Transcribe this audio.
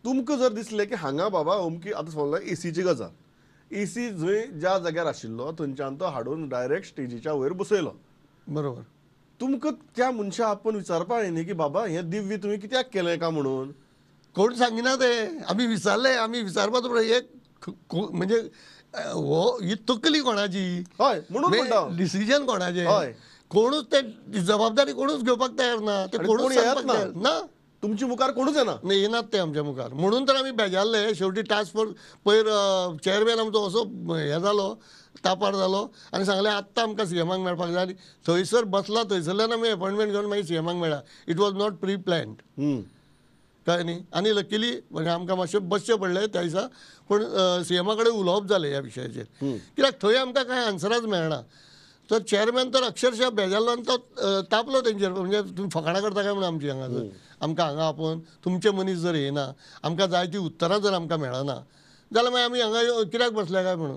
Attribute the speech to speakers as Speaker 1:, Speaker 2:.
Speaker 1: तुमकां जर दिसलें की हांगा बाबा अमकी, आतां समज एसीची गजाल, एसी जंय ज्या जाग्यार आशिल्लो थंयच्यान तो हाडून डायरेक्ट स्टेजीच्या वयर बसयलो.
Speaker 2: बरोबर.
Speaker 1: तुमकां त्या मनशा आपूण विचारपा जाय न्ही की बाबा हें दिव्य तुवें कित्याक केलें काय म्हणून?
Speaker 2: कोण सांगिना ते. आमी विचारले, आमी विचारपाचो एक म्हणजे हो ही तकली कोणाची?
Speaker 1: हय, म्हणून म्हणटा
Speaker 2: डिसिजन कोणाचें?
Speaker 1: हय,
Speaker 2: कोणूच ते जबाबदारी कोणूच घेवपाक तयार ना. ते कोणूच
Speaker 1: सांगपाक ना, तुमच्या मुखार कोणूच येना,
Speaker 2: येनात ते आमच्या मुखार. म्हणून तर आमी बेजारले. शेवटी टास्क फोर्स पयर चेअरमॅन आमचो असो हें जालो, तापार जालो आनी सांगलें आत्तां आमकां सीएमाक मेळपाक जाय. आनी थंयसर बसला, थंयसरल्यान आमी अपॉयंटमेंट घेवन मागीर सीएमाक मेळ्ळा. It was not pre planned, कळ्ळें न्ही. आनी लकीली म्हणजे आमकां मातशें बसचें पडलें त्या दिसा, पूण सीएमा कडेन उलोवप जालें ह्या विशयाचेर, कित्याक थंय आमकां कांय आन्सराच मेळना. तर चेअरमॅन तर अक्षरशः बेजारलो आनी तो तापलो तेंचेर, म्हणजे तुमी फकाणां करता काय म्हणून आमची हांगासर, आमकां हांगा आपोवन तुमचे मनीस जर येना, आमकां जाय ती उत्तरां जर आमकां मेळना जाल्यार मागीर आमी हांगा कित्याक बसल्या काय म्हणून.